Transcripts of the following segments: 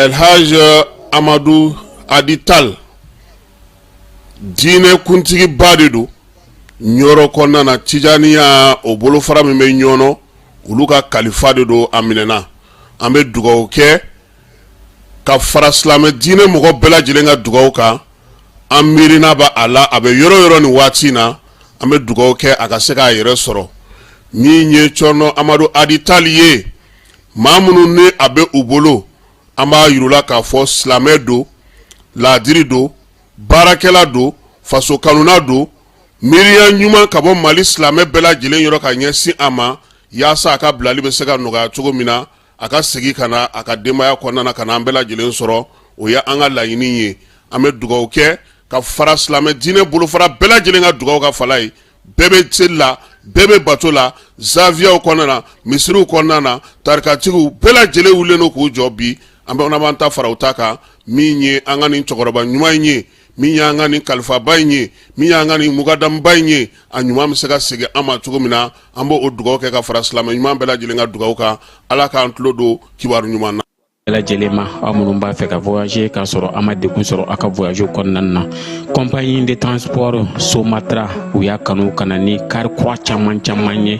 Elhaj Amadu Adi Tal, diinɛ kuntigiba de don Ɲɔrɔ kɔnɔna na, Tijaniya o bolofara min bɛ Ɲɔnɔ, olu ka kalifa de don. A minɛna, an bɛ dugawu kɛ ka fara silamɛ diinɛ mɔgɔ bɛɛ lajɛlen ka dugawu kan. An miirina b'a a la, a bɛ yɔrɔ yɔrɔ nin waati in na, an bɛ dugawu kɛ a ka se k'a yɛrɛ sɔrɔ. Min ye Cɔrɔnɔ Amadu Adi Tali ye, maa minnu ni a bɛ u bolo, an b'a yir'u la k'a fɔ silamɛ don, laadiri don, baarakɛla don, faso kanuna don, miiriya ɲuman ka bɔ Mali silamɛ bɛɛ lajɛlen yɔrɔ ka ɲɛsin a ma, yaasa a ka bilali bɛ se ka nɔgɔya cogo min na, a ka segin ka na a ka denbaya kɔnɔna na, ka na an bɛɛ lajɛlen sɔrɔ. O ye an ka laɲini ye. An bɛ dugawu kɛ ka fara silamɛ diinɛ bolofara bɛɛ lajɛlen ka dugawu kan. Fala ye, bɛɛ bɛ seli la, bɛɛ bɛ bato la, zawiyaw kɔnɔna na, misiriw kɔnɔna na, tarikatigiw bɛɛ lajɛlen wulilen don k'u jɔ bi. An bɛ b'an ta fara u ta kan. Min ye an ka nin cɛkɔrɔba ɲuman in ye, min y'an ka nin kalifaba in ye, min y'an ka nin mukadamuba in ye, a ɲuman bɛ se ka segin an ma cogo min na, an b'o dugawu kɛ ka fara silamɛ ɲuman bɛɛ lajɛlen ka dugawu kan. Ala k'an tulo don kibaru ɲuman na. Bɛɛ lajɛlen ma, aw minnu b'a fɛ ka voyager k'a sɔrɔ a ma degun sɔrɔ aw ka voyage kɔnɔna na, compagnie de transport Somatra, u y'a kanu ka na ni kari kura caman caman ye,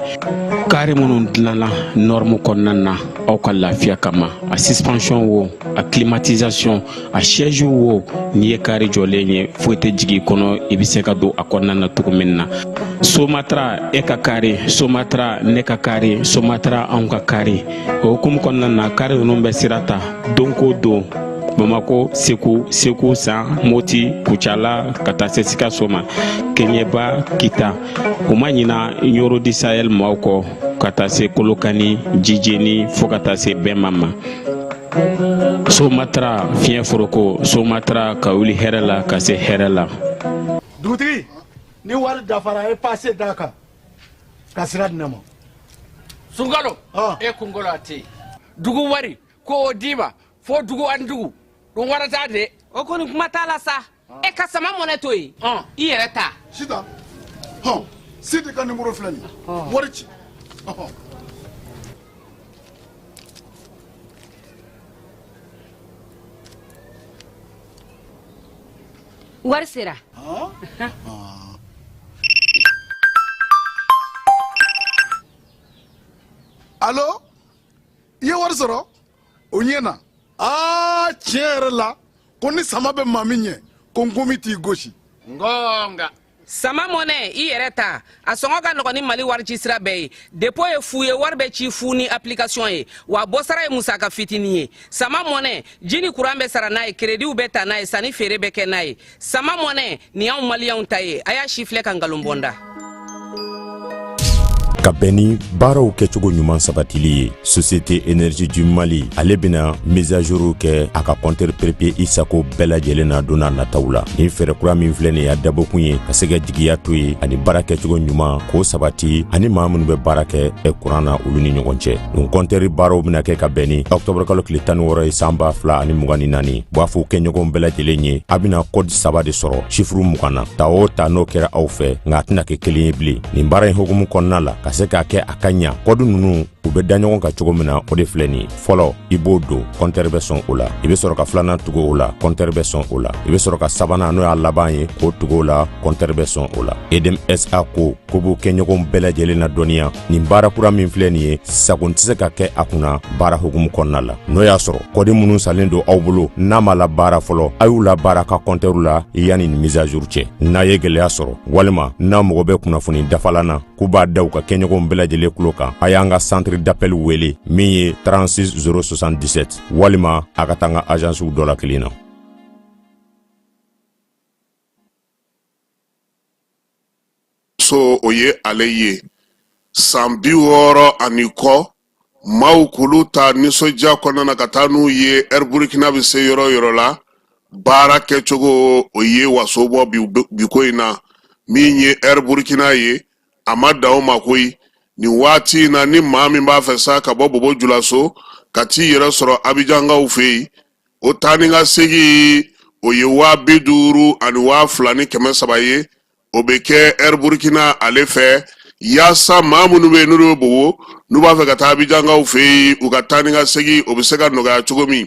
kari minnu dilanna norme kɔnɔna na aw ka lafiya kama. A suspension wo, a climatisation, a siège wo, n'i ye kari jɔlen ye, foyi tɛ jigin i kɔnɔ, i bɛ se ka don a kɔnɔna na cogo min na. Somatra, e ka kari Somatra, ne ka kari Somatra, anw ka kari. O hukumu kɔnɔna na, kari ninnu bɛ sira ta don ko don Bamako, Segu, Segu San, Moti, Kucala, ka taa se Sikaso ma, Keɲeba, Kita. U ma ɲina Ɲoro du Sahel maaw kɔ, ka taa se Kolokani, Jijeni, fo ka taa se Bɛma ma. Somatra, fiɲɛ foroko Somatra, ka wuli hɛrɛ la ka se hɛrɛ la. Dugutigi, ni wari dafara, a ye pase d'a kan ka sira di ne ma. Sunkalo, e kunkolo a tɛ yen. Dugu wari ko o d'i ma fo dugu ani dugu ɗum warata de. O kɔni, kuma t'a la sa. E ka sama mɔnɛ to yen, i yɛrɛ ta. Sitan, hɔn, Sidi ka nimoro filɛ nin ye, wari ci, ɔhɔn. Wari sera. Alo, i ye wari sɔrɔ, o ɲɛna. Aa, tiɲɛ yɛrɛ la, ko ni sama bɛ maa min ɲɛ, ko nkomi t'i gosi. Ngonga. Sama mɔnɛ, i yɛrɛ ta, a sɔngɔ ka nɔgɔn ni Mali wari ci sira bɛɛ ye. Dépôt ye fu ye, wari bɛ ci fu ni application ye, wa bɔsara ye musaka fitinin ye. Sama mɔnɛ, ji ni kuran bɛ sara n'a ye, créditw bɛ ta n'a ye, sanni feere bɛ kɛ n'a ye. Sama mɔnɛ nin y'anw Maliyɛnw ta ye. A y'a si filɛ ka nkalon bɔ n da. Ka bɛn ni baaraw kɛcogo ɲuman sabatili ye, Société Énergie du Mali, ale bɛna mise à jour kɛ a ka compteur prépayé i sago bɛɛ lajɛlen na don n'a nataw la. Nin fɛɛrɛ kura min filɛ nin ye, a dabɔkun ye ka se ka jigiya to ye ani baara kɛcogo ɲuman k'o sabati ani maa minnu bɛ baara kɛ kuran na, olu ni ɲɔgɔn cɛ. Nin compteur baaraw bɛna kɛ ka bɛn ni octobre kalo tile 16 ye, san 2024. B'a fɔ kɛɲɔgɔnw bɛɛ lajɛlen ye, a bɛna code saba de sɔrɔ chiffre 20 na. Ta o ta, n'o kɛra aw fɛ, nka a tɛna kɛ kelen ye bilen. Nin baara in hukumu kɔnɔna la, ka se k'a kɛ a ka ɲa, code ninnu, u bɛ da ɲɔgɔn kan cogo min na, o de filɛ nin ye. Fɔlɔ, i b'o don, compteur bɛ sɔn o la. I bɛ sɔrɔ ka filanan tugu o la, compteur bɛ sɔn o la. I bɛ sɔrɔ ka sabanan, n'o y'a laban ye, k'o tugu o la, compteur bɛ sɔn o la. EDM SA ko ko b'u kɛɲɔgɔnw bɛɛ lajɛlen na dɔnniya, nin baara kura min filɛ nin ye, sagon tɛ se ka kɛ a kunna baara hukumu kɔnɔna la. N'o y'a sɔrɔ code minnu salen don aw bolo, n'a ma labaara fɔlɔ, a y'u labaara ka compteur la yanni nin mise à jour cɛ. N'a ye gɛlɛya sɔrɔ walima n'a mago bɛ kunnafoni dafalan na, k'u b'a da u ka kɛɲɔgɔnw bɛɛ lajɛlen tulo kan, a y'an ka centre d'appel wele min ye 36 077, walima a ka taa an ka agencew dɔ la kelen na. So, o ye ale ye san 60 ani kɔ, maaw k'olu ta nisɔndiya kɔnɔna na ka taa n'u ye Air Burkina bɛ se yɔrɔ yɔrɔ la. Baara kɛcogo, o ye waso bɔ bi ko in na. Min ye Air Burkina ye, a ma dan o ma koyi. Nin waati in na, ni maa min b'a fɛ sa ka bɔ Bobo Julaso ka t'i yɛrɛ sɔrɔ Abijankaw fɛ yen, o taa ni ka segin, o ye 50 002 ni 300 ye. O bɛ kɛ Air Burkina ale fɛ, yaasa maa minnu bɛ yen, n'olu bɛ Bobo, n'u b'a fɛ ka taa Abijankaw fɛ yen, u ka taa ni ka segin, o bɛ se ka nɔgɔya cogo min.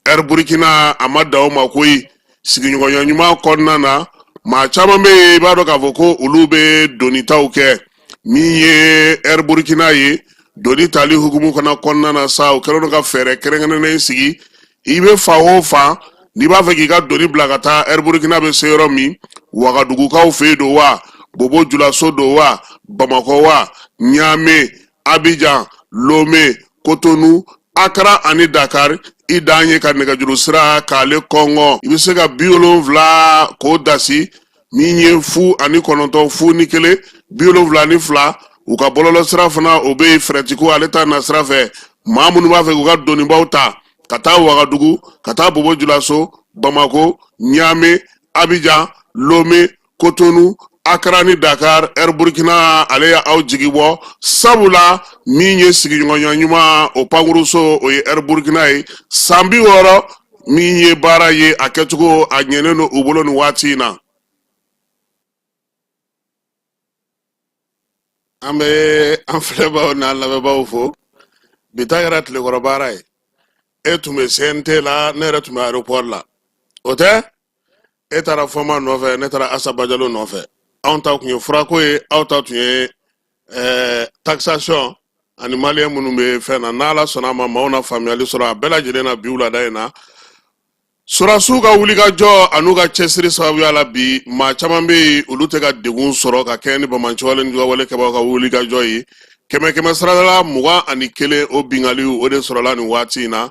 Air Burkina a ma dan o ma koyi. Sigiɲɔgɔnya ɲuman kɔnɔna na, maa caman bɛ yen, i b'a dɔn k'a fɔ ko olu bɛ donitaw kɛ. Min ye Air Burkina ye, doni tali hukumu fana kɔnɔna na sa, u kɛlen don ka fɛɛrɛ kɛrɛnkɛrɛnnen sigi. I bɛ fan o fan, n'i b'a fɛ k'i ka doni bila ka taa Air Burkina bɛ se yɔrɔ min, Wagadugukaw fɛ yen don wa, Bobo Julaso don wa, Bamakɔ wa, Ɲame, Abijan, Lome, Kotonu, Akara ani Dakar, i dan ye ka nɛgɛjuru sira k'ale kɔngɔ. I bɛ se ka 70 k'o dasi, min ye 0 ani 9, 0 ni 1, 72. U ka bɔlɔlɔ sira fana, o bɛ yen. Fɛrɛtiko ale ta na sira fɛ, maa minnu b'a fɛ k'u ka donibaw ta ka taa Wagadugu, ka taa Bobo Julaso, Bamako, Ɲame, Abijan, Lome, Kotonu, Akara ni Dakar, Air Burkina ale ye aw jigi bɔ, sabula min ye sigiɲɔgɔnya ɲuman o pankuruso, o ye Air Burkina ye. San 60 min ye baara ye, a kɛcogo a ɲɛnen don u bolo nin waati in na. An bɛ an filɛbaaw n'an lamɛnbaaw fo. Bi ta kɛra tilekɔrɔ baara ye. E tun bɛ CNT la, ne yɛrɛ tun bɛ aéroport la, o tɛ? E taara Fɔnba nɔfɛ, ne taara Asa Bajalo nɔfɛ. Anw ta tun ye furako ye, aw ta tun ye taxation ani maliyɛn minnu bɛ fɛn na. N'Ala sɔnna a ma, maaw na faamuyali sɔrɔ a bɛɛ lajɛlen na bi wulada in na. Sɔrɔdasiw ka wulikajɔ an'u ka cɛsiri sababuya la, bi maa caman bɛ yen, olu tɛ ka degun sɔrɔ ka kɛɲɛ ni banbaanciwale ni juguyawale kɛbagaw ka wulikajɔ ye. Kɛmɛ kɛmɛ sarada la, 21, o binkaliw o de sɔrɔla nin waati in na.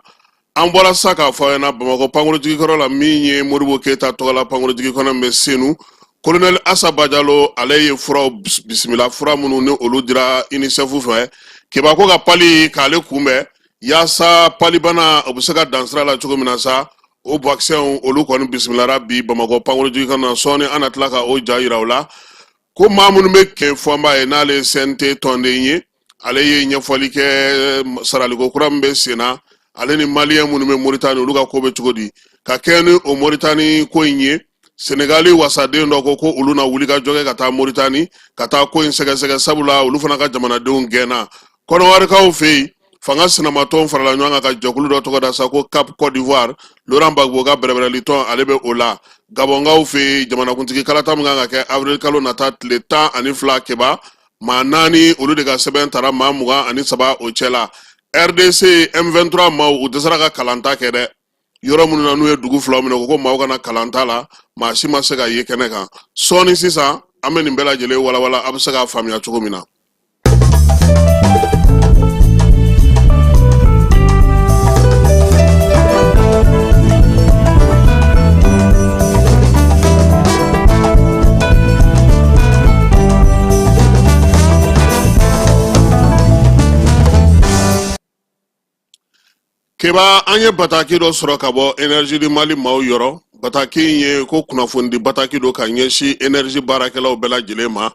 An bɔra sa k'a fɔ aw ɲɛna, Bamakɔ pankurujigikɔrɔ la, min ye Modibo Keyita tɔgɔla pankurujigikɔnɔ min bɛ Senu, kolonɛli Asa Bajalo ale ye furaw bisimila, fura minnu ni olu dira UNICEF fɛ. Keba ko ka pali k'ale kunbɛn, yaasa palibana o bɛ se ka dan sira la cogo min na sa. O vaccin olu kɔni bisimilara bi Bamakɔ pankurujigikɔnɔ na. Sɔɔni an na tila ka o ja yira u la. Ko maa minnu bɛ kɛ Fɔnba ye, n'ale ye CNT tɔnden ye, ale ye ɲɛfɔli kɛ saraliko kura min bɛ sen na, ale ni maliyɛn minnu bɛ Moritani, olu ka ko bɛ cogo di ka kɛɲɛ ni o Moritani ko in ye. Senegali wasaden dɔ ko ko olu na wulikajɔ kɛ ka taa Moritani ka taa ko in sɛgɛsɛgɛ, sabula olu fana ka jamanadenw gɛnna. Kɔnɔwarikaw fɛ yen, fanga sinamatɔn farala ɲɔgɔn kan ka jɛkulu dɔ tɔgɔ da sa ko Cap Côte d'Ivoire. Laurent Gbagbo ka bɛrɛbɛrɛli tɔn, ale bɛ o la. Gabɔnkaw fɛ yen, jamanakuntigi kalata min kan ka kɛ avril kalo nata tile 12, Keba, maa 4 olu de ka sɛbɛn tara maa 23 o cɛ la. RDC, M23 maaw, u dɛsɛra ka kalanta kɛ dɛ. Yɔrɔ minnu na n'u ye dugu filaw minɛ, ko maaw ka na kalanta la, maa si ma se ka ye kɛnɛ kan. Sɔɔni sisan, an bɛ nin bɛɛ lajɛlen walawala, a bɛ se k'a faamuya cogo min na. Keba, an ye bataki dɔ sɔrɔ ka bɔ Énergie du Mali maaw yɔrɔ. Bataki in ye ko kunnafonidi bataki don ka ɲɛsin énergie baarakɛlaw bɛɛ lajɛlen ma.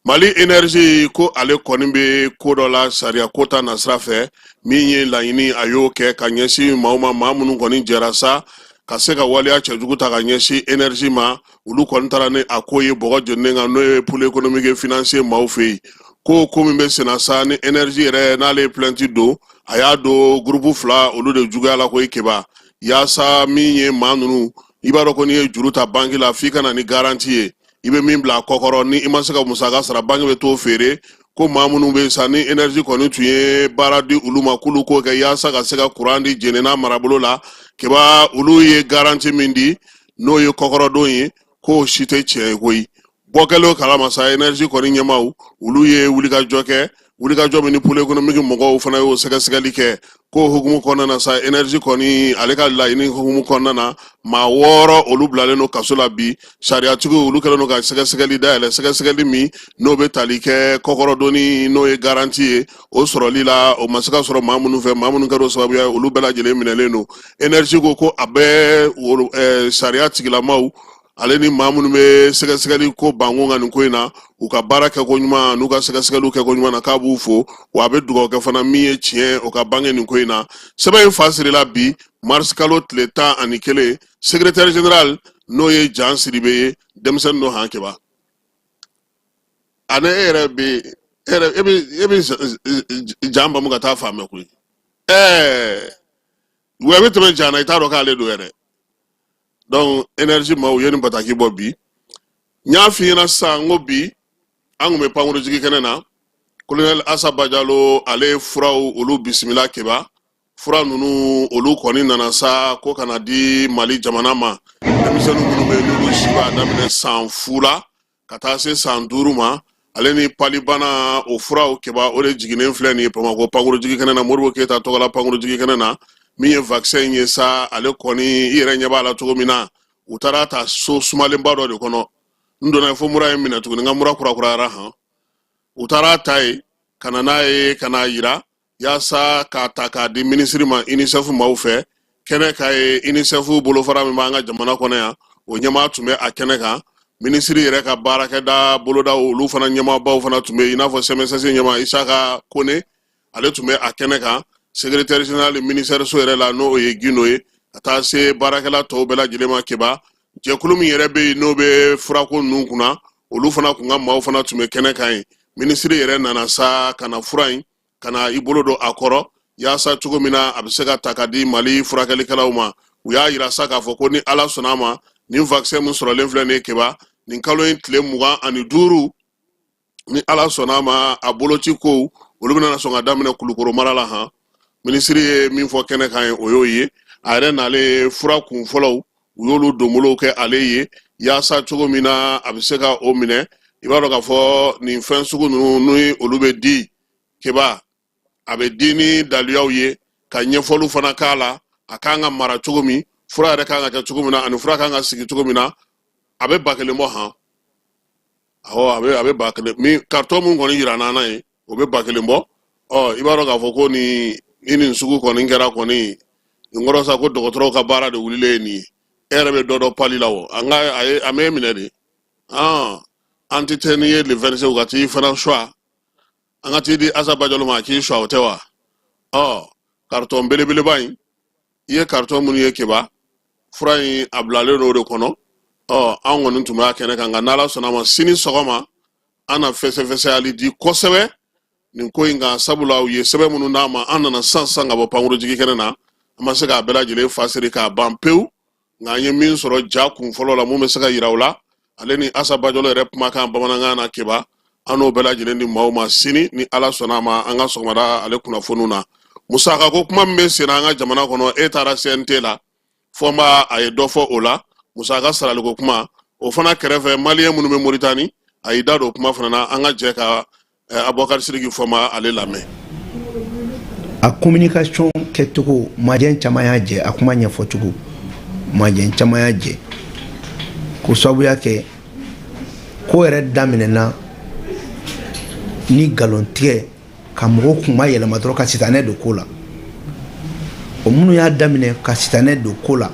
Mali Énergie ko ale kɔni bɛ ko dɔ la sariya ko ta nasira fɛ. Min ye laɲini, a y'o kɛ ka ɲɛsin maaw ma, maa minnu kɔni jɛra sa ka se ka waleya cɛjugu ta ka ɲɛsin énergie ma. Olu kɔni taara ni a ko ye bɔgɔ jeninen kan, n'o ye pôle économique et financier maaw fɛ yen. Ko min bɛ senna sa ni énergie yɛrɛ, n'ale ye plainte don, a y'a don groupe fila olu de juguya la koyi. Keba, yaasa min ye maa ninnu, i b'a dɔn ko n'i ye juru ta banki la, f'i ka na ni garantie ye, i bɛ min bila a kɔkɔrɔ. Ni i ma se ka musaka sara, banki bɛ t'o feere. Ko maa minnu bɛ sa ni énergie kɔni tun ye baara di olu ma k'olu k'o kɛ yaasa ka se ka kuran di Jene n'a marabolo la, Keba, olu ye garantie min di, n'o ye kɔkɔrɔdon ye, k'o si tɛ tiɲɛ ye koyi. Bɔ kɛlen kalama sa, énergie kɔni ɲɛmaaw, olu ye wulikajɔ kɛ, wulikajɔ min ni pôle économique mɔgɔw fana y'o sɛgɛsɛgɛli kɛ. K'o hukumu kɔnɔna na sa, énergie kɔni ale ka laɲini hukumu kɔnɔna na, maa 6 olu bilalen don kaso la bi. Sariyatigiw, olu kɛlen don ka sɛgɛsɛgɛli dayɛlɛ, sɛgɛsɛgɛli min n'o bɛ tali kɛ kɔkɔrɔdonni, n'o ye garantie ye, o sɔrɔli la, o ma se ka sɔrɔ maa minnu fɛ, maa minnu kɛra o sababuya ye, olu bɛɛ lajɛlen minɛlen don. Énergie ko a bɛ sariya tigilamaw ale ni maa minnu bɛ sɛgɛsɛgɛli ko bankun kan nin ko in na, u ka baara kɛko ɲuman n'u ka sɛgɛsɛgɛliw kɛko ɲuman na, k'a b'u fo, wa a bɛ dugawu kɛ fana min ye tiɲɛ, o ka bange nin ko in na. Sɛbɛn in fa sirila bi mars kalo tile 11. Secrétaire général, n'o ye Jan Sidibe ye, denmisɛnnin don han. Keba, ani e yɛrɛ bɛ e yɛrɛ e bɛ Jan bamu ka taa fan bɛɛ koyi. Ɛɛ. Wa i bɛ tɛmɛ jan na, i t'a dɔn k'ale don yɛrɛ. Donc énergie maaw ye nin bataki bɔ bi. N y'a f'i ɲɛna sisan n ko bi an kun bɛ pankurujigi kɛnɛ na. Colonel Asa Bajalo, ale ye furaw olu bisimila. Keba, fura ninnu olu kɔni nana sa ko ka na di Mali jamana ma, denmisɛnnin minnu bɛ yen n'olu si b'a daminɛ san 0 la ka taa se san 5 ma, ale ni palibana o furaw. Keba, o de jiginnen filɛ nin ye Bamakɔ pankurujigi kɛnɛ na, Modibo Keyita tɔgɔla pankurujigi kɛnɛ na. Min ye vaccin in ye sa, ale kɔni, i yɛrɛ ɲɛ b'a la cogo min na, u taara ta so sumalenba dɔ de kɔnɔ. N donna fo mura ye minɛ tuguni, n ka mura kurakurayara han. U taara ta yen ka na n'a ye, ka n'a yira yaasa k'a ta k'a di minisiri ma UNICEF maaw fɛ kɛnɛ kan ye. UNICEF bolofara min b'an ka jamana kɔnɔ yan, o ɲɛmaa tun bɛ a kɛnɛ kan. Minisiri yɛrɛ ka baarakɛda bolodaw, olu fana ɲɛmaabaw fana tun bɛ yen, i n'a fɔ CMSS ɲɛmaa Isaka Kone, ale tun bɛ a kɛnɛ kan. Secrétaire général ministère so yɛrɛ la, n'o ye Gindo ye, ka taa se baarakɛla tɔw bɛɛ lajɛlen ma. Keba, jɛkulu min yɛrɛ bɛ yen n'o bɛ furako ninnu kunna, olu fana kun ka maaw fana tun bɛ kɛnɛ kan yen. Minisiri yɛrɛ nana sa ka na fura in, ka na i bolo don a kɔrɔ yaasa cogo min na a bɛ se ka ta ka di Mali furakɛlikɛlaw ma. U y'a yira sa k'a fɔ ko ni Ala sɔnna a ma, nin vaccin min sɔrɔlen filɛ nin ye, Keba, nin kalo in tile 25, ni Ala sɔnna a ma, a boloci kow olu bɛna sɔn ka daminɛ Kulukoro mara la han. Minisiri ye min fɔ kɛnɛ kan ye, o y'o ye. A yɛrɛ nalen, fura kun fɔlɔw, u y'olu donbolow kɛ ale ye yaasa cogo min na a bɛ se ka o minɛ. I b'a dɔn k'a fɔ nin fɛn sugu ninnu, ni olu bɛ di, Keba, a bɛ di ni daluyaw ye, ka ɲɛfɔliw fana k'a la, a kan ka mara cogo min, fura yɛrɛ kan ka kɛ cogo min na, ani fura kan ka sigi cogo min na. A bɛ 1000 bɔ han. Awɔ, a bɛ 1000 min carton mun kɔni yira n'an na ye, o bɛ 1000 bɔ. Ɔ, i b'a dɔn k'a fɔ ko nin ni nin sugu kɔni kɛra kɔni, nin kɔrɔ sa ko dɔgɔtɔrɔw ka baara de wulilen ye nin ye. E yɛrɛ bɛ dɔ dɔn pali la o, an ka a ye a m'e minɛ de. An tɛ tɛ n'i ye le 25 ka t'i fana suwa, an ka t'i di Asa Bajalo ma a k'i suwa, o tɛ wa? Ɔ, carton belebeleba in, i ye carton minnu ye, Keba, fura in a bilalen don o de kɔnɔ. Ɔ, an kɔni tun b'a kɛnɛ kan, nka n'Ala sɔnna a ma, sini sɔgɔma an na fɛsɛfɛsɛyali di kosɛbɛ nin ko in kan, sabula u ye sɛbɛn minnu d'an ma, an nana sisan sisan ka bɔ pankurujigi kɛnɛ na, an ma se k'a bɛɛ lajɛlen fasiri k'a ban pewu. Nka an ye min sɔrɔ ja kun fɔlɔ la, mun bɛ se ka yira u la, ale ni Asa Bajalo yɛrɛ kumakan bamanankan na, Keba, an n'o bɛɛ lajɛlen di maaw ma sini ni Ala sɔnna a ma, an ka sɔgɔmada ale kunnafoniw na. Musaka ko kuma min bɛ sen na an ka jamana kɔnɔ, e taara CNT la, Fɔnba a ye dɔ fɔ o la, musaka saraliko kuma. O fana kɛrɛfɛ, maliyɛn minnu bɛ Moritani, a y'i da don kuma fana na. An ka jɛ ka Abubakari Sidiki Fɔnba ale lamɛn. A communication kɛcogo, majɛ caman y'a jɛ, a kuma ɲɛfɔcogo, majɛ caman y'a jɛ, k'o sababuya kɛ ko yɛrɛ daminɛna ni nkalontigɛ ka mɔgɔw kuma yɛlɛma dɔrɔn ka sitanɛ don ko la. O minnu y'a daminɛ ka sitanɛ don ko la,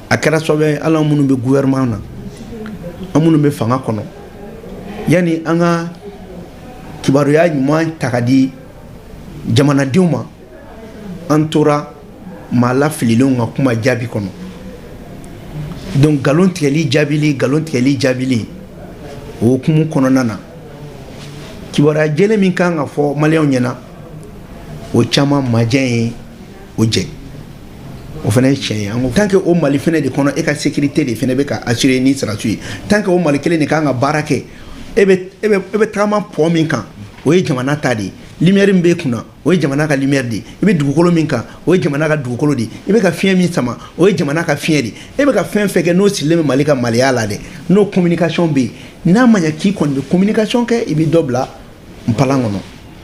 a kɛra sababu ye, hali an minnu bɛ gouvernement na, an minnu bɛ fanga kɔnɔ, yanni an ka kibaruya ɲuman ta ka di jamanadenw ma, an tora maa lafililenw ka kuma jaabi kɔnɔ. Donc nkalon tigɛli jaabili, nkalon tigɛli jaabili, o hukumu kɔnɔna na, kibaruya jɛlen min kan ka fɔ maliyɛnw ɲɛna, o caman majɛ ye o jɛ. O fana ye tiɲɛ ye. An ko tant que o Mali fana de kɔnɔ, e ka sécurité de fana bɛ ka assurer ni sɔrɔdasiw ye, tant que o Mali kelen de kan ka baara kɛ, e bɛ tagama pont min kan, o ye jamana ta de ye, lumière min b'e kunna, o ye jamana ka lumière de ye, i bɛ dugukolo min kan, o ye jamana ka dugukolo de ye, i bɛ ka fiɲɛ min sama, o ye jamana ka fiɲɛ de ye, e bɛ ka fɛn fɛn kɛ, n'o sirilen bɛ Mali ka maliya la dɛ, n'o communication bɛ yen, n'a ma ɲɛ k'i kɔni bɛ communication kɛ, i bɛ dɔ bila npalan kɔnɔ.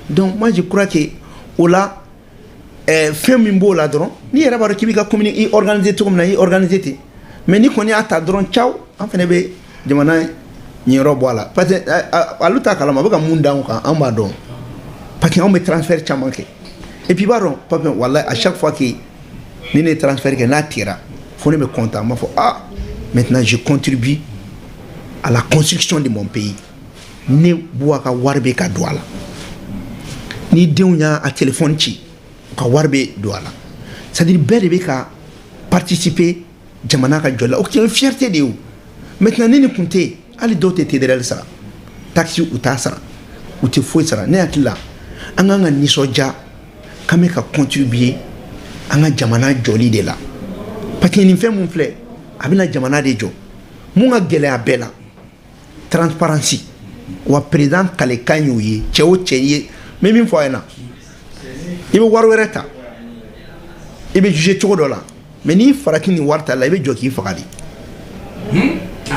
Donc moi, je crois que o la, fɛn min b'o la dɔrɔn, n'i yɛrɛ b'a dɔn k'i b'i ka commune i organiser cogo min na, i organiser ten. Mais ni kɔni y'a ta dɔrɔn, caw, an fana bɛ jamana ɲɛyɔrɔ bɔ a la, parce que olu t'a kalama, a bɛ ka mun d'anw kan, an b'a dɔn, parce que anw bɛ transfert caman kɛ. Et puis i b'a dɔn, Pape, walahi, à chaque fois que ni ne ye transfert kɛ, n'a tigɛra, fo ne bɛ content. N b'a fɔ: ah, maintenant je contribue à la construction de mon pays. Ne Buwa ka wari bɛ ka don a la, ni denw y'a téléphone ci, u ka wari bɛ don a la. C'est à dire bɛɛ de bɛ ka participer jamana ka jɔli la. O ye fierté de ye. O maintenant, ni nin kun tɛ yen, hali dɔw tɛ TDR sara, taxe u t'a sara, u tɛ foyi sara. Ne hakili la, an kan ka nisɔndiya k'an bɛ ka contribuer. An ka jamana jɔli de la, parce que nin fɛn mun filɛ, a bɛna jamana de jɔ. Mun ka gɛlɛya bɛɛ la, transparence. Wa président kalekan y'o ye. Cɛ o cɛ ye, n bɛ min fɔ a ɲɛna, i bɛ wari wɛrɛ ta, i bɛ juger cogo dɔ la, mais n'i farati nin wari ta la, i bɛ jɔ k'i faga de.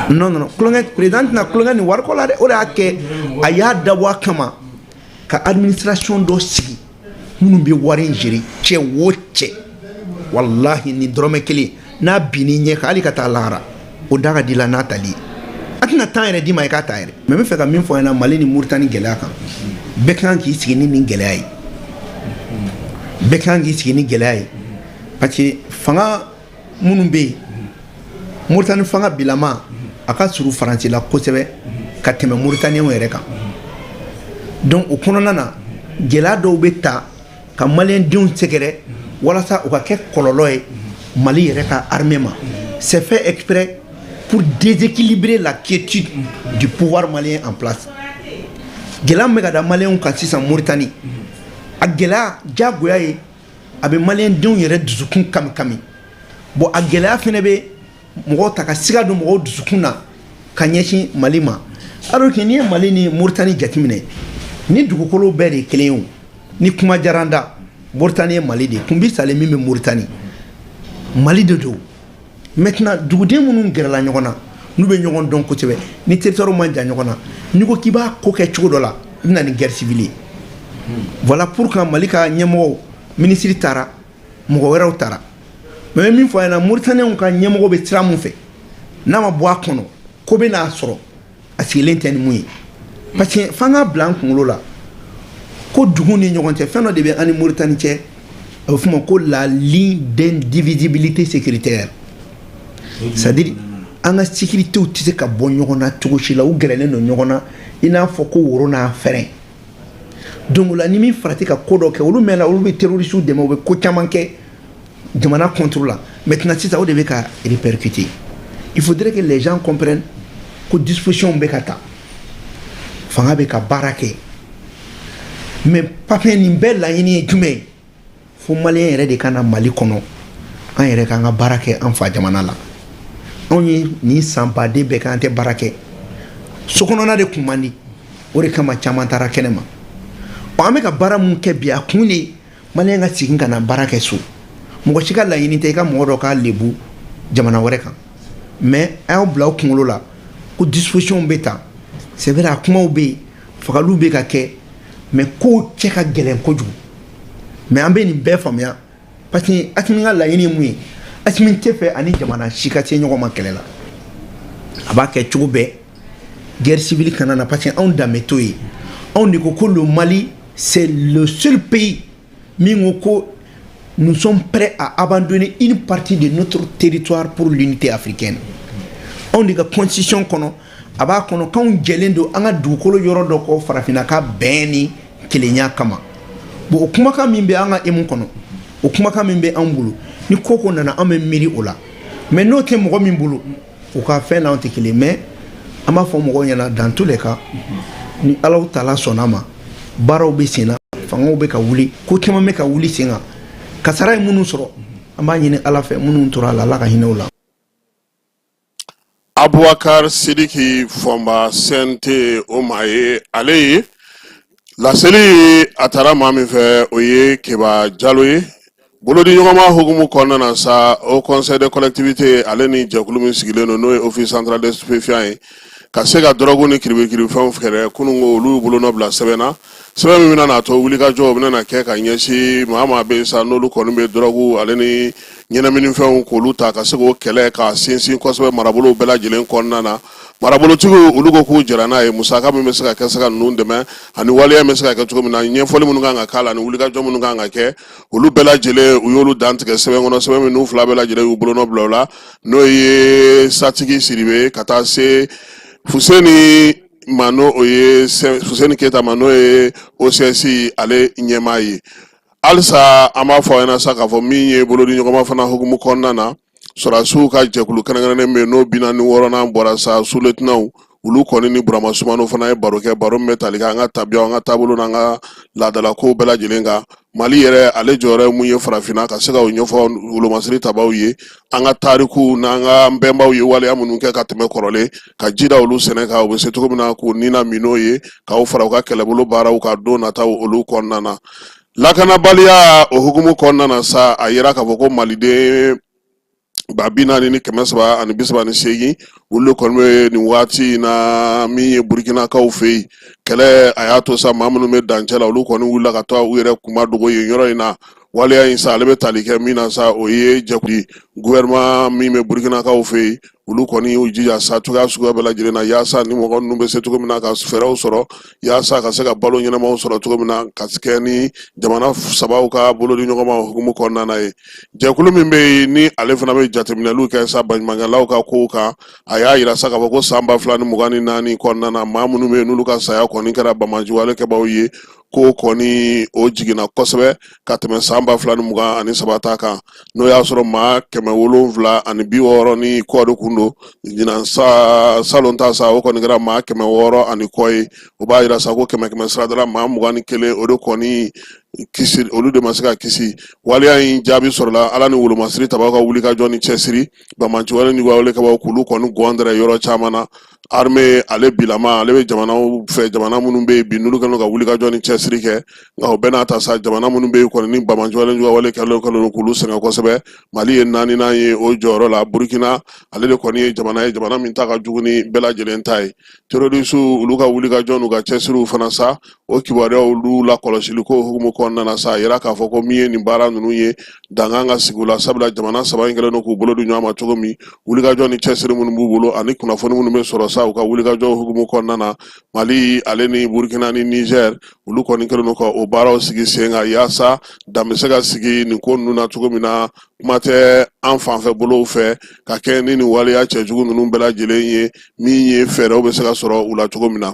Non, non, non, kulonkɛ, président tɛna kulonkɛ nin wariko la dɛ. O de y'a kɛ a y'a dabɔ a kama ka administration dɔ sigi minnu bɛ wari in gérer. Cɛ o cɛ, walahi, nin dɔrɔmɛ kelen n'a binn'i ɲɛ kan, hali ka taa lahara, o da ka di la n'a tali ye. A tɛna temps yɛrɛ d'i ma i k'a ta yɛrɛ. Mais n bɛ fɛ ka min fɔ ɲɛna Mali ni Muritani gɛlɛya kan, bɛɛ kan k'i sigi ni nin gɛlɛya ye, bɛɛ kan k'i sigi ni gɛlɛya ye, parce que fanga minnu bɛ yen, Muritani fanga bilama a ka surun Faransi la kosɛbɛ ka tɛmɛ Muritaniyɛnw yɛrɛ kan. Donc o kɔnɔna na, gɛlɛya dɔw bɛ ta ka maliyɛndenw sɛgɛrɛ walasa u ka kɛ kɔlɔlɔ ye Mali yɛrɛ ka armée ma. C'est fait exprès pour déséquilibrer la quiétude du pouvoir malien en place. Gɛlɛya min bɛ ka da maliyɛnw kan sisan Muritani, a gɛlɛya diyagoya ye, a bɛ maliyɛndenw yɛrɛ dusukun kami kami. Bon, a gɛlɛya fɛnɛ bɛ mɔgɔw ta ka siga don mɔgɔw dusukun na ka ɲɛsin Mali ma, alors que n'i ye Mali ni Muritani jateminɛ, ni dugukolo bɛɛ de ye kelen ye. O ni kuma diyara n da, Muritani ye Mali de ye. Kunbi salen min bɛ Muritani, Mali de don. Maintenant, duguden minnu gɛrɛla ɲɔgɔn na, n'u bɛ ɲɔgɔn dɔn kosɛbɛ, ni territoire man jan ɲɔgɔn na, n'i ko k'i b'a ko kɛ cogo dɔ la, i bɛ na ni guerre civile ye. Voilà pourquoi Mali ka ɲɛmɔgɔw, minisiri taara, mɔgɔ wɛrɛw taara. Mais n bɛ min fɔ a ɲɛna, Mauritaniens ka ɲɛmɔgɔ bɛ sira mun fɛ, n'a ma bɔ a kɔnɔ, ko bɛ n'a sɔrɔ a sigilen tɛ ni mun ye, parce que f'an k'a bila an kunkolo la ko dugu ni ɲɔgɔn cɛ, fɛn dɔ de bɛ an ni Mauritanie cɛ, a bɛ f'o ma ko la ligne d'indivisibilité sécuritaire, c'est à dire an ka sécuritéw tɛ se ka bɔ ɲɔgɔn na cogo si la. U gɛrɛlen don ɲɔgɔn na i n'a fɔ ko woro n'a fɛrɛn. Donc o la, ni min farati ka ko dɔ kɛ, olu mɛnna, olu bɛ terroristes dɛmɛ, u bɛ ko caman kɛ jamana contre la. Maintenant sisan, o de bɛ ka répercuter. Il faudrait que les gens comprennent ko disposition bɛ ka ta, fanga bɛ ka baara kɛ. Mais papier nin bɛɛ laɲini ye jumɛn ye? Fo maliyɛn yɛrɛ de ka na Mali kɔnɔ, an yɛrɛ k'an ka baara kɛ an fa jamana la. Anw ye nin san baden bɛɛ kɛ, an tɛ baara kɛ, so kɔnɔna de kun man di, o de kama caman taara kɛnɛ ma. An bɛ ka baara mun kɛ bi, a kun de maliyɛn ka segin ka na baara kɛ so. Mɔgɔ si ka laɲini tɛ i ka mɔgɔ dɔ k'a lebu jamana wɛrɛ kan. Mais a y'aw bila aw kunkolo la ko disposition bɛ ta. C'est vrai, a kumaw bɛ yen, fagaliw bɛ ka kɛ, mais kow cɛ ka gɛlɛn kojugu. Mais an bɛ nin bɛɛ faamuya, parce que Asimi ka laɲini ye mun ye? Asimi tɛ fɛ ani jamana si ka se ɲɔgɔn ma kɛlɛ la. A b'a kɛ cogo bɛɛ guerre civile kana na, parce que anw danbe t'o ye. Anw de ko ko le Mali, c'est le seul pays min ko ko nous sommes prêts à abandonner une partie de notre territoire pour l'unité africaine. Anw de ka constitution kɔnɔ, a b'a kɔnɔ k'anw jɛlen don an ka dugukolo yɔrɔ dɔ kɔ farafinna ka bɛn ni kelenya kama. Bon, o kumakan min bɛ an ka hymne kɔnɔ, o kumakan min bɛ anw bolo, ni ko ko nana, an bɛ miiri o la. Mais n'o tɛ mɔgɔ min bolo, u ka fɛn n'anw tɛ kelen. Mais an b'a fɔ mɔgɔw ɲɛna, dans tous les cas, ni Alahu taala sɔnna ma, baaraw bɛ sen na, fangaw bɛ ka wuli, ko caman bɛ ka wuli sen kan. Kasara ye minnu sɔrɔ, an b'a ɲini Ala fɛ, minnu tora a la, Ala ka hinɛ u la. Abubakar Sidiki Fɔnba, CNT, o maa ye, ale ye laseli. A taara maa min fɛ, o ye Keba Jalo ye. Bolodi ɲɔgɔnma hukumu kɔnɔna na sa, Haut Conseil des collectivités, ale ni jɛkulu min sigilen don, n'o ye Office central des stupéfiants ye, ka se ka dɔrɔgu ni kiribikirifɛnw kɛlɛ, kunun ko olu y'u bolonɔ bila sɛbɛn na, sɛbɛn min bɛna n'a to wulikajɔ bɛna na kɛ ka ɲɛsin maa maa bɛ yen sa, n'olu kɔni bɛ dɔrɔgu ale ni ɲɛnaminifɛnw k'olu ta, ka se k'o kɛlɛ k'a sinsin kosɛbɛ marabolow bɛɛ lajɛlen kɔnɔna na. Marabolotigiw, olu ko k'u jɛra n'a ye. Musaka min bɛ se ka kɛ se ka ninnu dɛmɛ, ani waleya bɛ se ka kɛ cogo min na, ɲɛfɔli minnu kan ka k'a la, ani wulikajɔ minnu kan ka kɛ, olu bɛɛ lajɛlen, u y'olu dantigɛ sɛbɛn kɔnɔ, sɛbɛn minnu fila bɛɛ lajɛlen y'u bolonɔ bila o la, n'o ye Satigi Sidibe ka taa se Fuseni ma, n'o o ye Fuseni Keyita ma, n'o ye OCS ale ɲɛmaa ye. Halisa an b'a fɔ aw ɲɛna sa k'a fɔ min ye bolodi ɲɔgɔnma fana hukumu kɔnɔna na, sɔrɔdasiw ka jɛkulu kɛrɛnkɛrɛnnen bɛ yen, n'o 46nan bɔra sa, sous-lieutenantw, olu kɔni ni Burama Sumano fana ye baro kɛ, baro min bɛ tali kɛ an ka tabiyaw, an ka taabolo n'an ka laadalakow bɛɛ lajɛlen kan. Mali yɛrɛ ale jɔyɔrɔ ye mun ye farafinna, ka se ka o ɲɛfɔ wolomasiri tabaw ye, an ka tariku n'an ka bɛnbaw ye waleya minnu kɛ ka tɛmɛ kɔrɔlen, ka ji da olu sɛnɛ kan, u bɛ se cogo min na k'u nina min n'o ye, k'aw fara u ka kɛlɛbolo baaraw ka don nataw olu kɔnɔna na. Lakanabaliya o hukumu kɔnɔna na sa, a yira k'a fɔ ko maliden 40338, olu de kɔni bɛ nin waati in na min ye Burukinakaw fɛ yen. Kɛlɛ a y'a to sa, maa minnu bɛ dancɛ la, olu kɔni wulila ka taa u yɛrɛ kuma dogo yen yɔrɔ in na. Waleya in sa, ale bɛ tali kɛ min na sa, o ye jɛkulu gouvernement min bɛ Burukinakaw fɛ yen, olu kɔni y'u jija sa cogoya suguya bɛɛ lajɛlen na, yaasa ni mɔgɔ ninnu bɛ se cogo min na ka fɛɛrɛw sɔrɔ yaasa ka se ka balo ɲɛnamaw sɔrɔ cogo min na, ka kɛ ni jamana sabaw ka bolodiɲɔgɔnma hukumu kɔnɔna na ye. Jɛkulu min bɛ yen ni ale fana bɛ jateminɛliw kɛ sa baɲumankɛlaw ka kow kan, a y'a yira sa k'a fɔ ko san 2024 kɔnɔna na, maa minnu bɛ yen n'olu ka saya kɔni kɛra banbaanciwale kɛbaaw ye, ko kɔni o jiginna kosɛbɛ ka tɛmɛ san 2023 ta kan, n'o y'a sɔrɔ maa 760 ni kɔ de kun don. Ɲinan sa, salon ta sa, o kɔni kɛra maa 600 ani kɔ ye. O b'a yira sa ko kɛmɛ kɛmɛ sarada la, maa 21, o de kɔni kisi, olu de ma se ka kisi. Waleya in jaabi sɔrɔla Ala ni wolomasiri tabaw ka wulikajɔ ni cɛsiri, banbaanciwale ni wale kɛbaaw k'olu kɔni gɔndɛrɛ yɔrɔ caman na. Armée ale bilama, ale bɛ jamanaw fɛ, jamana minnu bɛ yen bi n'olu kɛlen don ka wulikajɔ ni cɛsiri kɛ. Nka o bɛɛ n'a ta sa, jamana minnu bɛ yen kɔni ni banbaanciwale juguya wale kɛlen don k'olu sɛgɛn kosɛbɛ, Mali ye naaninan ye o jɔyɔrɔ la. Burukina ale de kɔni ye jamana ye, jamana min ta ka jugu ni bɛɛ lajɛlen ta ye. Terroriste olu ka wulikajɔ n'u ka cɛsiriw fana sa, o kibaruyaw olu lakɔlɔsili ko hukumu kɔnɔna na sa, a yira k'a fɔ ko min ye nin baara ninnu ye, dan kan ka sigi u la, sabula jamana saba in kɛlen don k'u bolo di ɲɔgɔn ma cogo min, wulikajɔ ni cɛsiri minnu b'u bolo ani kunnafoni minnu bɛ sɔrɔ sa u ka wulikajɔ hukumu kɔnɔna na, Mali ale ni Burukina ni Niger, olu kɔni kɛlen don ka o baaraw sigi sen kan yaasa dan bɛ se ka sigi nin ko ninnu na cogo min na. Kuma tɛ an fanfɛ bolow fɛ ka kɛ ni nin waleya cɛjugu ninnu bɛɛ lajɛlen ye, min ye fɛɛrɛw bɛ se ka sɔrɔ u la cogo min na.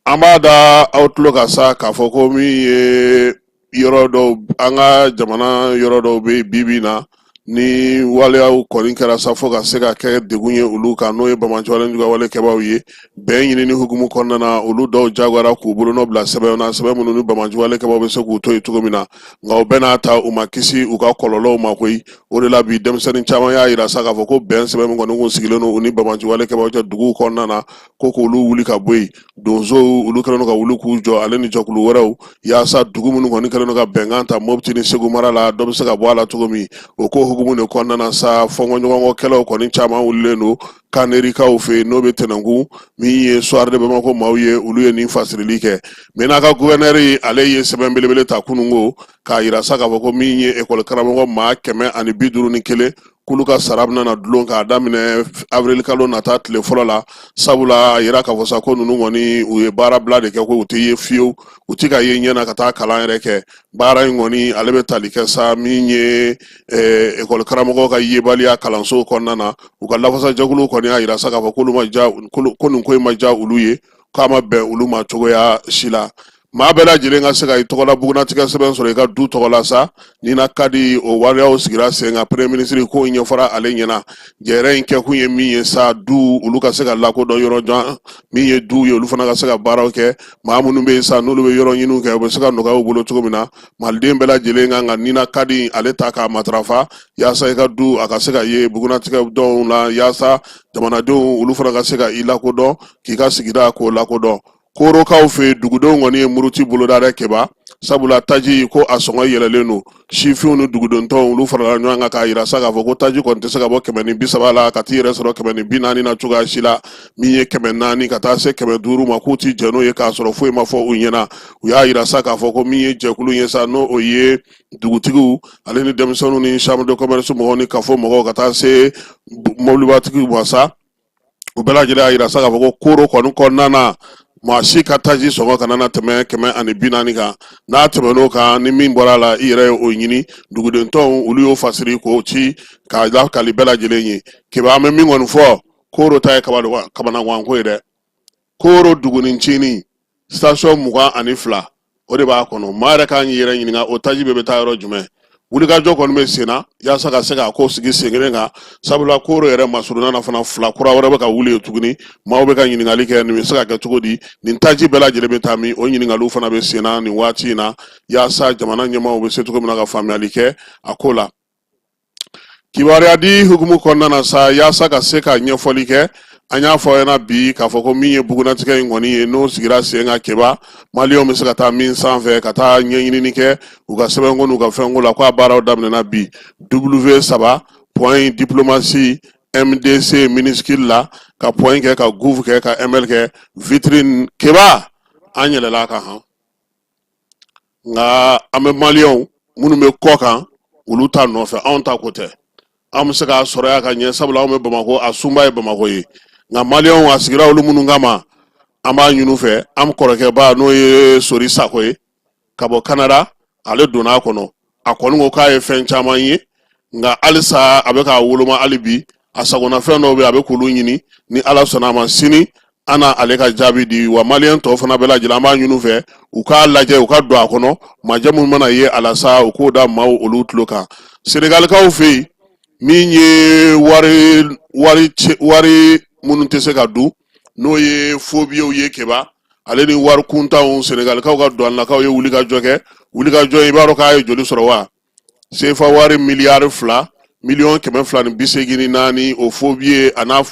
An b'a da aw tulo kan sa k'a fɔ ko min ye yɔrɔ dɔw, an ka jamana yɔrɔ dɔw bɛ bi bi na ni waleyaw kɔni kɛra sa fo ka se ka kɛ degun ye olu kan, n'o ye banbaanciwale juguya wale kɛbaaw ye. Bɛn ɲinini hukumu kɔnɔna na, olu dɔw jagoyara k'u bolonɔ bila sɛbɛn na, sɛbɛn minnu ni banbaanciwale kɛbaaw bɛ se k'u to yen cogo min na. Nka o bɛɛ n'a ta, u ma kisi u ka kɔlɔlɔw ma koyi. O de la bi denmisɛnnin caman y'a yira sa k'a fɔ ko bɛn sɛbɛn min kɔni kun sigilen don u ni banbaanciwale kɛbaaw cɛ duguw kɔnɔna na, ko k'olu wuli ka bɔ yen. Donsow olu kɛlen don ka wuli k'u jɔ, ale ni jɛkulu wɛrɛw, yaasa dugu minnu kɔni kɛlen don ka bɛnkan ta Mopti ni Segu mara la, dɔ bɛ se ka bɔ a la cogo min. O ko hukumu de kɔnɔna na sa, fɔnkɔɲɔgɔnkɔ kɛlɛw kɔni caman wulilen don Kanerikaw fɛ yen, n'o bɛ Tɛnɛnkun, min ye Soir de Bamako maaw ye, olu ye nin fasirili kɛ. Menaka gouverneur ale ye sɛbɛn belebele ta kununko k'a yira sa k'a fɔ ko min ye ekɔli karamɔgɔ maa 151, k'olu ka sara bɛna na dulon k'a daminɛ avril kalo nata tile fɔlɔ la, sabula a yira k'a fɔ sa ko ninnu kɔni u ye baara bila de kɛ, ko u tɛ ye fiyewu, u tɛ ka ye ɲɛ na ka taa kalan yɛrɛ kɛ. Baara in kɔni ale bɛ tali kɛ sa min ye ekɔli karamɔgɔw ka yebaliya kalanso kɔnɔna na. U ka lafasajɛkulu kɔni y'a yira sa k'a fɔ k'olu ma ja, ko nin ko in ma ja olu ye, k'a ma bɛn olu ma cogoya si la. Maa bɛɛ lajɛlen ka se ka i tɔgɔla bugunatigɛ sɛbɛn sɔrɔ i ka du tɔgɔ la sa, NINA carte, o waleyaw sigira sen kan. Premier ministre ko in ɲɛfɔra ale ɲɛna. Jɛrɛ in kɛkun ye min ye sa, du olu ka se ka lakodɔn yɔrɔ jan, min ye du ye, olu fana ka se ka baaraw kɛ. Maa minnu bɛ yen sa n'olu bɛ yɔrɔ ɲiniw kɛ, u bɛ se ka nɔgɔya u bolo cogo min na. Maliden bɛɛ lajɛlen kan ka NINA carte ale ta k'a matarafa, yaasa i ka du a ka se ka ye bugunatigɛ dɔw la, yaasa jamanadenw olu fana ka se ka i lakodɔn, k'i ka sigida k'o lakodɔn. Korokaw fɛ yen, dugudenw kɔni ye muruti boloda dɛ Keba, sabula taji ko a sɔngɔ yɛlɛlen don. Sifinw ni dugudenw tɔw olu farala ɲɔgɔn kan k'a yira sa k'a fɔ ko taji kɔni tɛ se ka bɔ 130 la ka t'i yɛrɛ sɔrɔ 140 na cogoya si la. Min ye 400 ka taa se 500 ma, k'u ti jɛn n'o ye k'a sɔrɔ foyi ma fɔ u ɲɛna. U y'a yira sa k'a fɔ ko min ye jɛkulu ye sa, n'o o ye dugutigiw ale ni denmisɛnninw ni chambre de commerce mɔgɔw ni kafo mɔgɔw ka taa se mobilibatigiw ma sa, u bɛɛ lajɛlen y'a yira sa k'a fɔ ko Koro kɔni kɔnɔna na, maa si ka taji sɔngɔ kana na tɛmɛ 140 kan. N'a tɛmɛn'o kan, ni min bɔra a la, i yɛrɛ ye o ɲini. Duguden tɔnw olu y'o fasiri k'o ci k'a lakali bɛɛ lajɛlen ye. Keba, an bɛ min kɔni fɔ, Koro ta ye kamanaganko ye dɛ. Koro dugunin ncinin station 22, o de b'a kɔnɔ. Maa yɛrɛ k'an yɛrɛ ɲininka, o taji bɛɛ bɛ taa yɔrɔ jumɛn? Wulikajɔ kɔni bɛ sen na yaasa ka se k'a ko sigi sen kelen kan, sabula koro yɛrɛ masurunna na fana, fila kura wɛrɛ bɛ ka wuli yen tuguni. Maaw bɛ ka ɲininkali kɛ, nin bɛ se ka kɛ cogo di, nin taji bɛɛ lajɛlen bɛ taa min? O ɲininkaliw fana bɛ sen na nin waati in na, yaasa jamana ɲɛmaaw bɛ se cogo min na ka faamuyali kɛ a ko la. Kibaruya di hukumu kɔnɔna na sa, yaasa ka se ka ɲɛfɔli kɛ, an y'a fɔ aw ɲɛna bi k'a fɔ ko min ye bugunatigɛ in kɔni ye, n'o sigira sen kan Keba, maliyɛnw bɛ se ka taa min sanfɛ ka taa ɲɛɲinini kɛ u ka sɛbɛnko n'u ka fɛnko la, ko a baaraw daminɛna bi, w saba point diplomatie mdc minuscule la, ka point kɛ, ka gouv kɛ, ka ml kɛ, vitrine. Keba, an yɛlɛla a kan han, nka an bɛ maliyɛnw minnu bɛ kɔ kan, olu ta nɔfɛ, anw ta ko tɛ. An bɛ se k'a sɔrɔ yan ka ɲɛ, sabula anw bɛ Bamakɔ, a sunba ye Bamakɔ ye. Nka maliyɛnw, a sigira olu minnu kama, an b'a ɲini u fɛ. An kɔrɔkɛba, n'o ye Sori Sako ye ka bɔ Kanada, ale donna a kɔnɔ. A kɔni ko k'a ye fɛn caman ye, nka halisa a bɛ k'a woloma hali bi. A sagonafɛn dɔw bɛ, a bɛ k'olu ɲini. Ni Ala sɔnna a ma, sini an na ale ka jaabi di. Wa maliyɛn tɔw fana bɛɛ lajɛlen, an b'a ɲini u fɛ u k'a lajɛ, u ka don a kɔnɔ. Majɛ minnu mana ye a la sa, u k'o da maaw olu tulo kan. Senegalikaw fɛ yen, min ye wari wari wari minnu tɛ se ka dun, n'o ye faux billets ye Keba, ale ni wari kuntanw, Senegalikaw ka douanelakaw ye wulikajɔ kɛ. Wulikajɔ, i b'a dɔn k'a ye joli sɔrɔ wa? Sefa wari miliyari 2 miliyɔn 284, o faux billet a n'a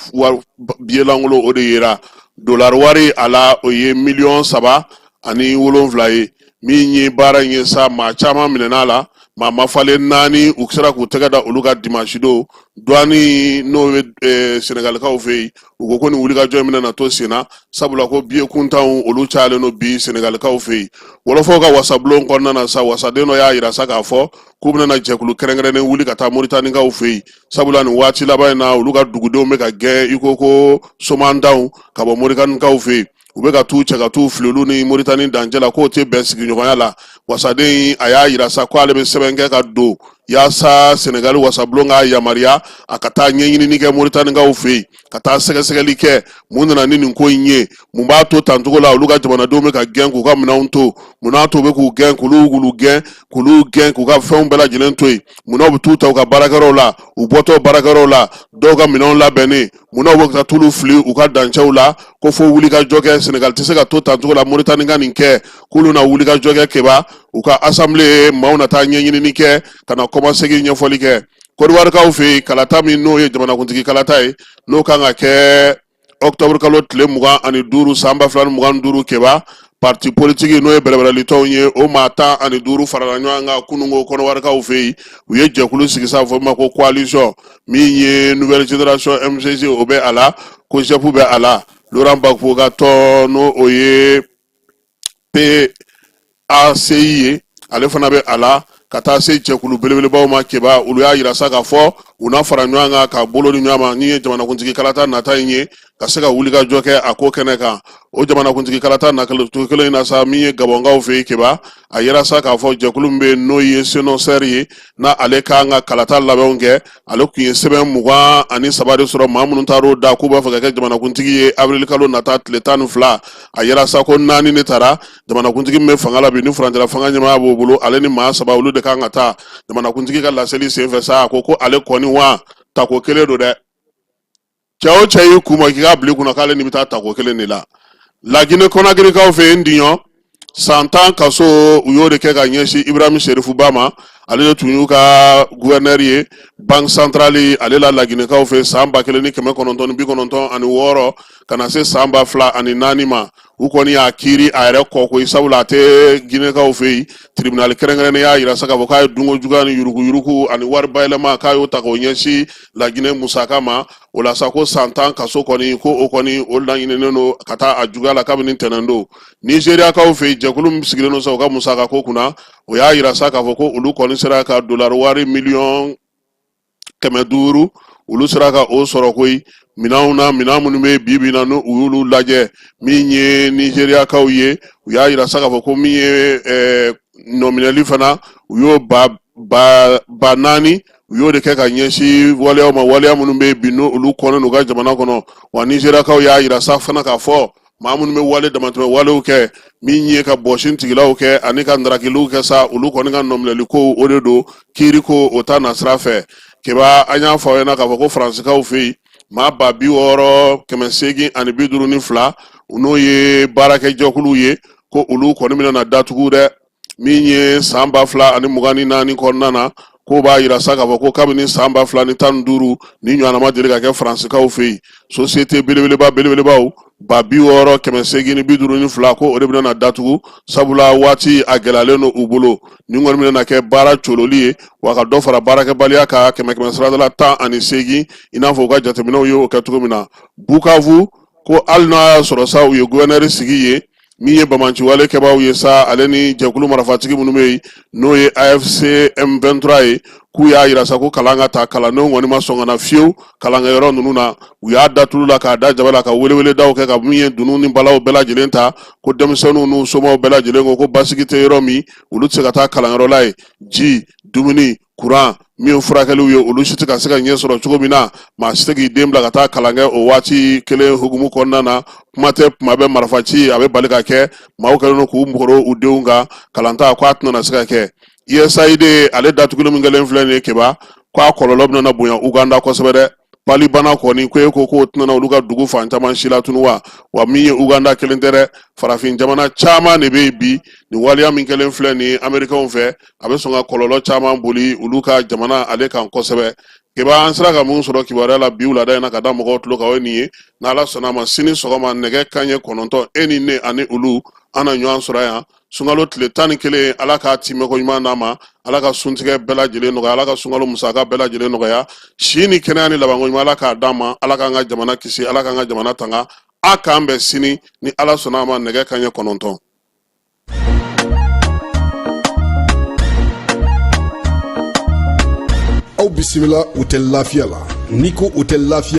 billet lankolon, o de yera. Dolari wari a la, o ye miliyɔn 3 ani 7 ye. Min ye baara in ye sa, maa caman minɛna a la. Maa mafalen naani, u sera k'u tɛgɛ da olu kan dimanche don. Douane, n'o ye Senegalikaw fɛ yen, u ko ko nin wulikajɔ in bɛna na to sen na, sabula ko billet kuntanw, olu cayalen don bi Senegalikaw fɛ yen. Wɔlɔfɔw ka wasabulon kɔnɔna na sa, wasaden dɔ y'a yira sa k'a fɔ k'u bɛna na jɛkulu kɛrɛnkɛrɛnnen wuli ka taa Moritanikaw fɛ yen, sabula nin waati laban in na, olu ka dugudenw bɛ ka gɛn i ko ko somantanw ka bɔ Moritanikaw fɛ yen. U bɛ ka t'u cɛ ka t'u fili olu ni Moritani dancɛ la, k'o tɛ bɛn sigiɲɔgɔnya la. Wasaden, a y'a yira sa ko ale bɛ sɛbɛn kɛ ka don yaasa Senegali wasabulon k'a yamaruya a ka taa ɲɛɲinini kɛ Moritanikaw fɛ yen, ka taa sɛgɛsɛgɛli kɛ mun nana ni nin ko in ye, mun b'a to tancogo la olu ka jamanadenw bɛ ka gɛn k'u ka minɛnw to, mun n'a to u bɛ k'u gɛn, k'olu wulu gɛn, k'olu gɛn k'u ka fɛnw bɛɛ lajɛlen to yen, munna u bɛ t'u ta u ka baarakɛyɔrɔw la, u bɔtɔ baarakɛyɔrɔw la, dɔw ka minɛnw labɛnnen, munna u bɛ ka t'olu fili u ka dancɛw la. Ko fo wulikajɔ kɛ, Senegal tɛ se ka to tancogo la Moritani ka nin kɛ, k'olu na wulikajɔ kɛ Keba. U ka assemblée maaw na taa ɲɛɲinini kɛ ka na kɔmasegin ɲɛfɔli kɛ. Kɔdiwarikaw fɛ yen, kalata min n'o ye jamanakuntigi kalata ye, n'o kan ka kɛ octobre kalo tile 25 san 2025, Keba, parti politique, n'o ye bɛrɛbɛrɛlitɔnw ye, o maa 15 farala ɲɔgɔn kan kununko kɔnɔwarikaw fɛ yen. U ye jɛkulu sigi sa, fɔ ma ko coalition. Min ye nouvelle génération MCC, o bɛ a la, COJEP bɛ a la, Laurent Gbagbo ka tɔn, n'o o ye PACI ye, ale fana bɛ a la, ka taa se jɛkulu belebelebaw ma Keba. Olu y'a yira sa k'a fɔ u na fara ɲɔgɔn kan ka bolo di ɲɔgɔn ma ni ye jamanakuntigi kalata nata in ye, ka se ka wulikajɔ kɛ a ko kɛnɛ kan. O jamanakuntigi kalata nata kelen in na sa, min ye Gabɔnkaw fɛ yen Keba, a yira sa k'a fɔ jɛkulu min bɛ yen, n'o ye CNOSR ye, n'a ale kan ka kalata labɛnw kɛ, ale tun ye sɛbɛn 23 de sɔrɔ, maa minnu taar'o da k'u b'a fɛ ka kɛ jamanakuntigi ye avril kalo nata tile 12. A yira sa ko naani de taara. Jamanakuntigi min bɛ fanga la bi, ni furancɛla fanga ɲɛmaaya b'o bolo, ale ni maa saba, olu de kan ka taa. Jamanakuntigi ka laseli senfɛ sa, a ko ko ale kɔni wa tako kelen don dɛ. Cɛ o cɛ y'i kun ma k'i k'a bila i kunna k'ale ni bɛ taa tako kelen de la. Lagine Kɔnakirikaw fɛ yen, diɲɔ san 10 kaso, u y'o de kɛ ka ɲɛsin Ibrahim Serifu Ba ma. Ale de tun y'u ka gouverneur ye banque centrale ale la Laginɛkaw fɛ san 1996 ka na se san 2004 ma. U kɔni y'a kiiri a yɛrɛ kɔ koyi, sabula a tɛ Ginɛkaw fɛ yen. Tribunal kɛrɛnkɛrɛnnen y'a yira sa k'a fɔ k'a ye dunko juguya ni yuruguyurugu ani wari bayɛlɛma, k'a y'o ta k'o ɲɛsin Laginɛ musaka ma. O la sa, ko san 10 kaso kɔni, ko o kɔni o laɲininen don ka taa a juguya la kabini ntɛnɛn don. Nizeriyakaw fɛ yen, jɛkulu min sigilen don sa u ka musaka ko kunna, o y'a yira sa k'a fɔ ko olu kɔni sera ka dolari wari miliyɔn 500, olu sera ka o sɔrɔ koyi minɛnw na, minɛn minnu bɛ bi bi in na, n'u y'olu lajɛ. Min ye Nizeriyakaw ye, u y'a yira sa k'a fɔ ko min ye nɔminɛli fana, u y'o ba ba ba naani, u y'o de kɛ ka ɲɛsin waleyaw ma, waleya minnu bɛ bi n'olu kɔnnen u ka jamana kɔnɔ. Wa Nizeriyakaw y'a yira sa fana k'a fɔ Maa minnu bɛ wale damatɛmɛ walew kɛ, min ye ka bɔsi tigilaw kɛ ani ka ndarakiliw kɛ sa, olu kɔni ka nɔminɛli ko o de don, kiiri ko o ta nasira fɛ. Keba, an y'a fɔ aw ɲɛna k'a fɔ ko Faransikaw fɛ yen, maa 6,852, n'o ye baarakɛjɛkuluw ye, ko olu kɔni bɛna na datugu dɛ. Min ye san 2024 kɔnɔna na, k'o b'a yira sa k'a fɔ ko kabini san 2015, ni ɲɔgɔnna ma deli ka kɛ Faransikaw fɛ yen. Société belebeleba belebelebaw 60,852, ko o de bɛna na datugu, sabula waati a gɛlɛyalen don u bolo. Nin kɔni bɛna na kɛ baara cololi ye, wa ka dɔ fara baarakɛbaliya kan kɛmɛ kɛmɛ sarada la 18, i n'a fɔ u ka jateminɛw ye o kɛ cogo min na. Bukavu, ko hali n'a y'a sɔrɔ sa u ye guvɛnɛri sigi ye, min ye banbaanciwale kɛbaaw ye sa, ale ni jɛkulu marifatigi minnu bɛ yen, n'o ye AFC M23 ye, k'u y'a yira sa ko kalan ka taa, kalandenw kɔni ma sɔn ka na fiyewu kalankɛyɔrɔ ninnu na. U y'a da tulu la k'a da jaba la, ka weleweledaw kɛ, ka min ye dunun ni balaw bɛɛ lajɛlen ta, ko denmisɛnninw n'u somaw bɛɛ lajɛlen ko basigi tɛ yɔrɔ min, olu tɛ se ka taa kalanyɔrɔ la yen. Ji, dumuni, kuran, min ye furakɛliw ye, olu si tɛ ka se ka ɲɛ sɔrɔ cogo min na, maa si tɛ k'i den bila ka taa kalan kɛ o waati kelen hukumu kɔnɔna na. Kuma tɛ, kuma bɛɛ marifaci a bɛ bali ka kɛ, maaw kɛlen don k'u mɔgɔ u denw kan kalanta, ko a tɛna se ka kɛ. USAID ale datuguli min kɛlen filɛ nin ye, Keba, ko a kɔlɔlɔ bɛna bonya Uganda kosɛbɛ dɛ. Palibana kɔni ko e ko k'o tɛna olu ka dugu fan caman si latunu wa. Wa min ye Uganda kelen tɛ dɛ, farafin jamana caman de bɛ yen bi, nin waleya min kɛlen filɛ nin ye Amerikɛnw fɛ, a bɛ sɔn ka kɔlɔlɔ caman boli olu ka jamana ale kan kosɛbɛ. Keba, an sera ka mun sɔrɔ kibaruya la bi wulada in na ka da mɔgɔw tulo kan, o ye nin ye. N'Ala sɔnna a ma, sini sɔgɔma nɛgɛ kanɲɛ 9, e ni ne ani olu an na ɲɔgɔn sɔrɔ yan. Sunkalo tile 11, Ala k'a timɛko ɲuman d'an ma, Ala ka suntigɛ bɛɛ lajɛlen nɔgɔya, Ala ka sunkalo musaka bɛɛ lajɛlen nɔgɔya, si ni kɛnɛya ni labanko ɲuman Ala k'a d'an ma, Ala k'an ka jamana kisi, Ala k'an ka jamana tanga. A k'an bɛn sini ni Ala sɔnna a ma nɛgɛ kanɲɛ 9. Aw bisimila Hôtel Lafiya la. N'i ko Hôtel Lafiya